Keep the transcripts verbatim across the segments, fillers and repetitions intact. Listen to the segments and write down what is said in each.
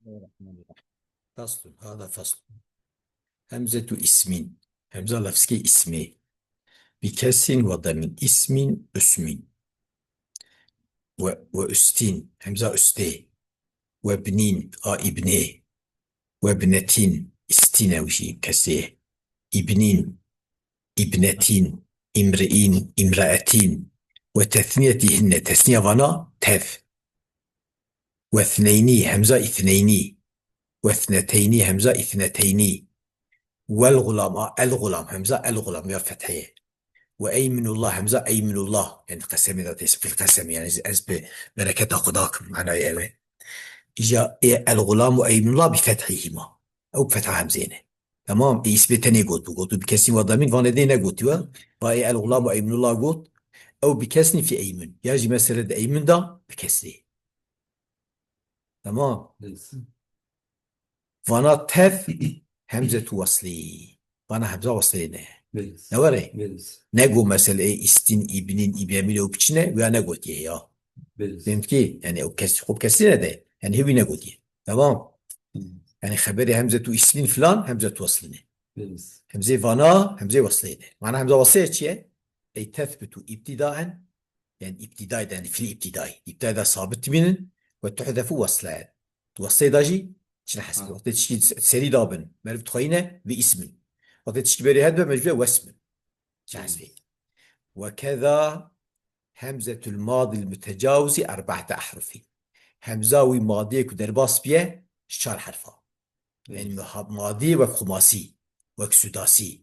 Bismillahirrahmanirrahim. Faslun, hada faslun. Hemzetu ismin. Hemza lafzkê ismê. Bi kesrin ve damin. İsmin, üsmin. Ve, ve üstin. Hemza üstê. Ve bnin, a ibnê. Ve bnetin, istin ew jî kesê. İbnin, ibnetin, imri'in, imra'etin. Ve tesniyetihinne, tesniya vana tev. Ve thneyni, hemza ithneyni. Ve thneteyni, hemza ithneteyni. Vel gulam, a, el gulam, hemza el gulam ya fetheye. Ve eyminullah, hemza eyminullah. Yani qesemi de tês, fil qesemi, yani ez, ez bi bereketa Xuda kim, manayê ev e. Îca ê el gulam ve eyminullah bi fethihima. Ew fetha hemzê ne. Tamam, ê îsmê tenê got, got, bi kesî ve damîn, vanê dê negotî we. Va ê el gulam ve eyminullah got, ew bi kesî fi eymin. Ya jî mesele de eymin da, bi kesî. Tamam. Yes. Vana tev hemzetu weslî. Vana hemza weslî ne. Yes. Ne were? Yes. Ne go mesele ê îstin, îbnin, îbnemîn ew biçine, wîya negotiye ya. Yes. Demek ki, yani o kes, xop kesî ne de. Yani hevî negotiye. Tamam. Hmm. Yani xeberê hemzetu îsmin filan, hemzetu weslî ne. Yes. Hemzê vana, hemzê weslî ne. Mana hemza weslî çi ye? Ey tethbitu ibtidaen, yani ibtidai de, yani fiil ibtidai. İbtidai de sabit binin ve tuhzefu waslen. Wasle da jî çine hesbi. Ha. Wextê tişkî se-, serî da bin, meriv dixweyîne bi ismin. Wextê tişkî berê het be, mecbur e wesmin. Çine hesbi. Ve keza hemzetul madil mütecawizi erba'te ahrufin. Hemza wî madiyê ku derbas biye, ji çar herfa. Yani muha-, madiyê wek xumasî, wek sudasî.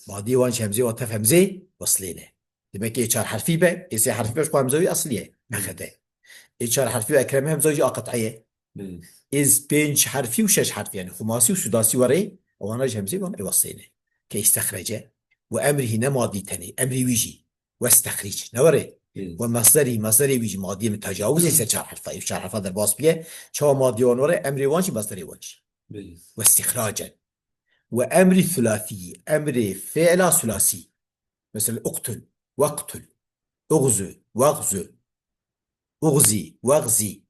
Madiyê wan ji hemzê wan tev hemzê weslê ne. Demek ki ê çar herfî be, ê sê herfî be ji xwe hemza wî eslî ye. Nexete. Ê çar herfî ve ekreme hemza jî a qet'e ye. Ê pênc herfî û şeş herfî, yani xumasî û sudasî were, ewana ji hemzê wan ê weslê ne. Ke îstexrece. Ve emrî hîne madî tenê. Emrî wî jî. Westexrîc. Ne were? Ve mesderî, mesderê wî jî madiyê min tecawizê ser çar herfa. Ê çar herfa derbas biye. Çawa madiyê wan were? Emrê wan jî mesderê wan jî. Westixracen. Ve emrî thulasî. Emrê fiila sulasî. Mesela uqtul, waqtul, uğzu, waqzu, uğzi, waqzi.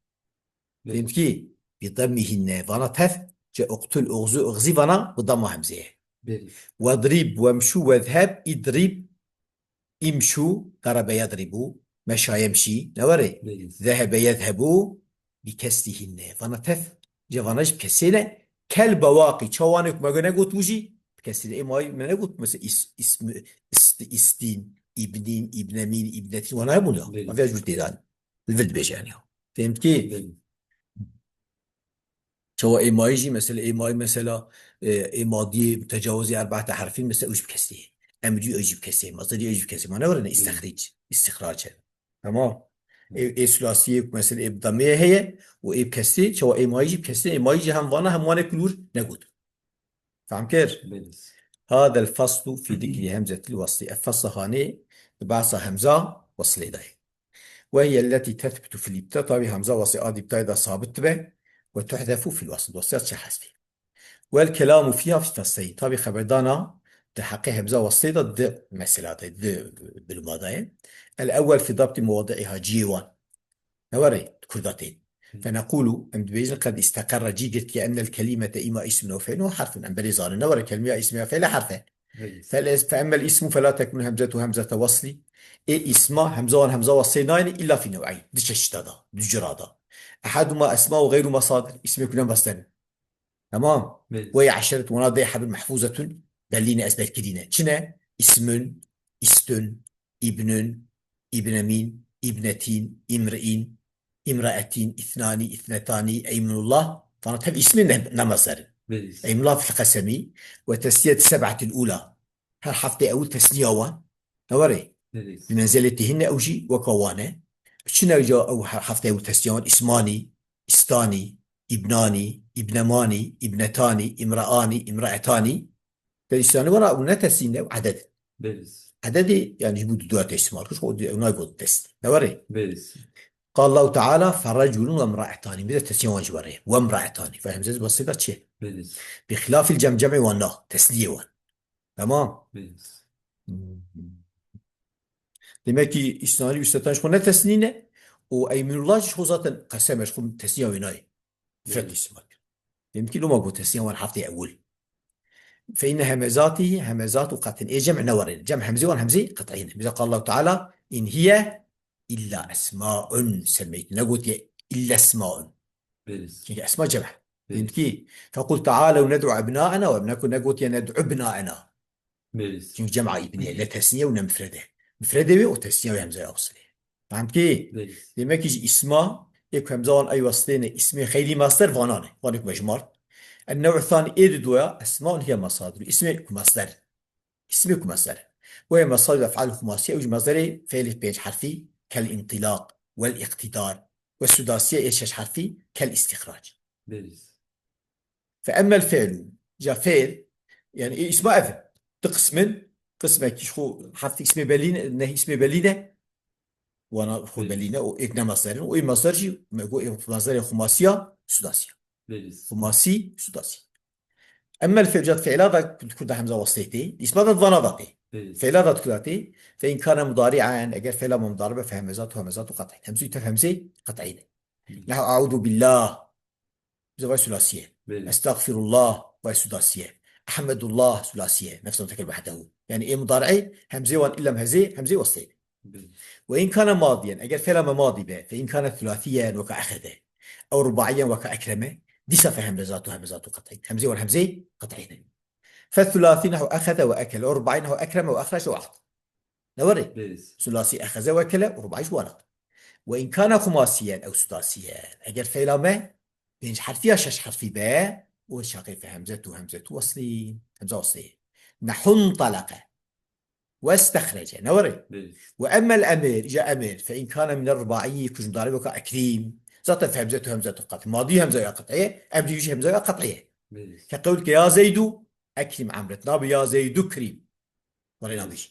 Fehmkî? Bi demmî hînne. Vana tev, ce uqtul, uğzu, uğzi vana bi damma hemzê ye. Wadrib, wemşu, wedheb, idrib, imşu, darabe yadribu, meşa yemşi. Ne were? Zehebe yedhebu, bi kesrî hînne. Vana tev, ce vana jî bi kesrê ne. Kel bewaqî, çawanê ku me go negot wî jî, bi kesrî ne. Ê mayî me negot, mesela is-, ismi, ist-, istin, ibnin, ibnemin, ibnetin, wana hebûn ya. Ma vê jûr têdan. Li vir dibêje yani ya. Fehmkî? Çawa ê mayî jî, mesela ê mayî, mesela, e, ê madiyê tecawizê erba'te herfîn, mesela ew jî bi kesrê ye. Emrî ew jî bi kesrê ye. Mazerî ew jî bi kesrê ye. Ma ne were ne îstexrîc, îstixrac e. Tamam. Ê, ê sulasiyê ku mesela ê bi damê heye û ê bi kesrê, çawa ê mayî jî bi kesrê, ê mayî jî hem vana hem wane kulûr negot. Fam kir? Hadel faslu fi zikri hemzetil wasli. Ev fasla hanê di behsa hemza waslê de ye. Ve hiye lletî tethbitu fil îbtida, tabî hemza waslê a di îbtidayê de sabit dibe, ve tuhzefu fil wasl. Wasliya çi hesbî. Wel kelamu fiha fi fasleyn. Tabî xeberdana di heqê hemza waslê de di mesela de, di bilûma de ye. El ewwel fi dabtî mewadi'iha, ciyê wan. Ne were, di kurda tên. Fenequlu, em dibêjin qed isteqerre, cî girtiye, ennel kelîmete îma îsmin ew fe'lun ew herfun. Em berê zanin, ne were, kelîmeya îsm ya fe'l e herf e. Fel es-, fe emmel îsmu fela tekunu hemzetu hemzete waslî. Ê îsma, hemza wan hemza waslê nayne, illa fi new'eyn. Di çeşita da, du cira da. Ehaduma esma û gayru masadir. Îsmê ku ne masder in. Tamam. Wey eşeret wana dê hebin mehfûzetun, bellî ne, ezberkirî ne. Çi ne? Îsmun, îstun, îbnun, îbnemîn, îbnetîn, îmriîn, îmraetîn, îthnanî, îthnetanî, eymnullah. Vana tev îsmê ne, ne masder in. Eymnullah fil qesemî ve tesniyet seb'etil ula. Her heftê ewil tesniya wan. Ne were? Bi menzelê têhin ne ew jî weka wan e. Çi ne ca ew her heftê ewil tesniya wan? Îsmanî, îstanî, îbnanî, îbnemanî, îbnetanî, îmraanî, îmraetanî. Te îsyanî wara û ne tesîn ew eded. Ededê, yani ji bo du dua te îstîmal kir, o di-, ona got tesîn. Ne were? Qal Allahu Teala, "Fereculun ve imraetanî." Bir de tesîn wan jî were. Ve imraetanî. Fe hemze basî da çi? Bi xilafil cem, cemê wan na. Tesliyê wan. Tamam. Demek ki îsnanî û îstetan ji xwe ne tesnî ne û eymînullah jî ji xwe zaten qesem e, ji xwe tesniya wê nayê. Fred îstîmal kir. Demkî loma got tesniye wan heftê ewil. Fe inne hemezatî hemezatu qet'in. Ê cem ne werê. Cem hemzê wan hemzê qet'î ne. Mesela qala Allahu Teala, in hiye illa esmaun semmeyt. Negotiye illa esmaun. Belê. Çünkü esma cem. Belê. Demkî, fekul tealew ned'u ebnaena ve nebnekum, negotiye ned'u ebnaena. Belê. Çünkü cema îbniye, ne tesniye û ne mifrede. Mifrede wê û tesniye wê hemzaya wasilê. Fehmtî? Belê. Demek ki ji îsma, ê ku hemza wan ay wasilê ne, îsmê xeylî masder vana ne. Vanê ku me jimar. En-new'u thani ê didoya, esmaun hiye masadir. Îsmê ku masder. Îsmê ku masder. Wê masadir ef'al xumasiye, ew ji masderê fiilê pênc herfî, kel intilaq, wel iqtidar, ve sudasiye ê şeş herfî, kel istixrac. Belê. Fe emmel fi'lu, ja fi'l, yani, e, îsma ev, di qismin, qismekî ji xwe heft îsmê belî ne, neh îsmê belî ne, wana xwe Belê. belî ne, û êk ne masderin, û ê masder jî, me got, ê masderê xumasiya, sudasiya. Belê. Xumasi, sudasi. Emmel fi'l, ja fi'la da ku da hemza wasilê tê, îsma da vana da tê. Belê. Fi'la da ku da tê, fe in kana mudari'en, eger fi'la mudari be, fe hemezat û hemezat û qet'î. Hemzû tev hemzê qet'î ne. Belê. Nehu e'udu billah. Bize vay sulasiye. Belê. Estağfirullah, vay sudasiye. Ahmedullah, sulasiye. Nefse mutekel wahdehu. Yani ê mudari'ê hemzê wan illa hemzê, hemzê wasilê. Belê. Ve in kana madiyen, eger fela me madi be, fe in kana thulasiyen weka ehede. Ew rubaiyen weka ekreme, dîsa fe hemzatu, hemzatu qet'î. Hemzê wan hemzê qet'î ne. Fe thulasi nehu ehede ve ekele, ew rubai nehu ekreme ve ehrace ve a'ta. Ne were? Belê. Sulasi eheze ve ekele, û rubai ji wana. Ve in kana xumasiyen ew sudasiyen. Eger fela me pênc herfî ya şeş herfî be, û şaqê fe hemzetu, hemzetu weslî, hemza weslî. Nehu ntalaqe. Westexrece. Ne were? Belê. Ve emmel emir, ja emir, fe in kana mine rubaiyî, ku ji mudari weka ekrîm. Zaten fe hemzetu, hemzetu qet. Madî hemza ya qet'e, emrî jî hemza ya qet'e. Belê. Ke qewil ke ya Zeydu, ekrîm emret. Nabi ya Zeydu krîm. Were nabêjî.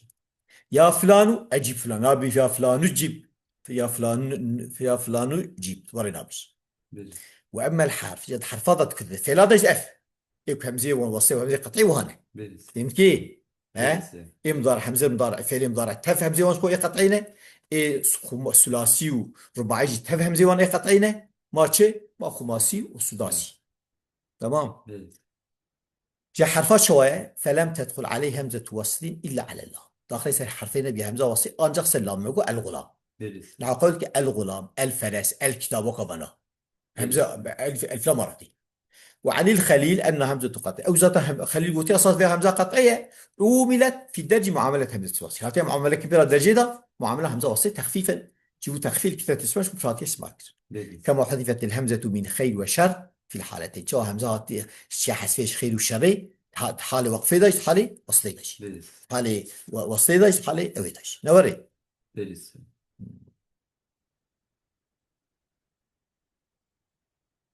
Ya filanu, ecîb filan. Nabêjî ya filanu cîb. Ya filanu, ya filanu cîb. Were nabêjî. Belê. Ve emmel harf. Ya herfa da dikirde. Fela da ji ef. Ê ku hemzê wan wesê, hemzê qet'î wiha ne. Belê. Demkî. He? Belê. Ê mudar, hemze mudar, fêlê mudar. Tev hemzê wan ji xwe ê qet'î ne. Ê xum-, sulasi û rubai jî tev hemzê wan ê qet'î ne. Ma çi? Ma xumasi û sudasi. Tamam. Belê. Ji herfa çawa ye? Felem tedxul aleyh hemzetu weslin illa alel lam. Daxilê ser herfê nebiye hemza weslî, ancak ser lam me got el gulam. Belê. Niha qewil ke el gulam, el feres, el kitab weka vana. Belê. Hemza, elf, elf lam araqî. Ve anil xelîl enna hemzetu qet'î. Ew zaten hem, xelîl gotiye esas vê hemza qet'î ye. Umilet fi derci muamelet hemzetu weslî. Hatiye muamele ki pêra dercê de, muamela hemza weslî texfîfen. Ji bo texfîf kifte tisbaş û çatiye sima kir. Belê. Kema hudifetil hemzetu min xeyr ve şer fil haleteyn. Çawa hemze hatiye şiya hesfê ji xeyr û şerê, ha-, halê weqfê de jî, halê weslê de jî. Belê. Halê we-, weslê de jî, halê ewê de jî. Ne were? Belê.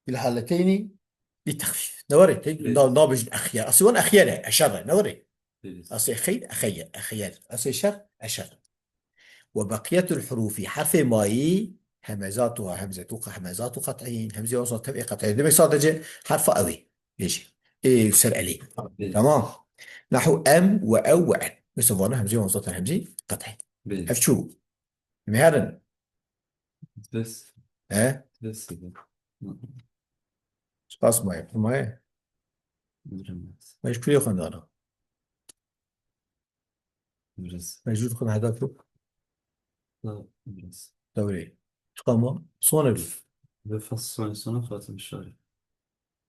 Fil haleteyni li texfîf. Ne were? Te-, Belê. na-, nabêjin exyer. Asê wan exyer e, eşer e. Ne were? Belê. Asê xeyr, exeyer, exeyer. Asê şer, eşer. Ve beqiyetul hurufi, herfê mayî, hemezatuha, hemzetu, hemezatu qet'în, hemzê wan tev ê qet'în. Demek sadece herfa ewê. Bêjî. Ê ser elê. Belê. Tamam. Nahu em ve ew ve en. Mesela vana hemzê wan zaten hemzê qet'în. Belê. Ev çû. Em herin. Bes. He? Bes. Spas maye. Maye. Biraz. Meşgulê xwe dana. Biraz. Mecbur xwe heda kir. Da, biraz. Dewrê. Çıkama. Sonra bir. Ve fas sonra, sonra Fatıma Şarı.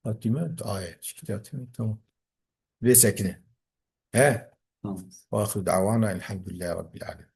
Fatime, ayet. Şikayet, tamam. Vê sekine. He? Tamam. Ve ahiru da'wana elhamdülillahi rabbil alemin.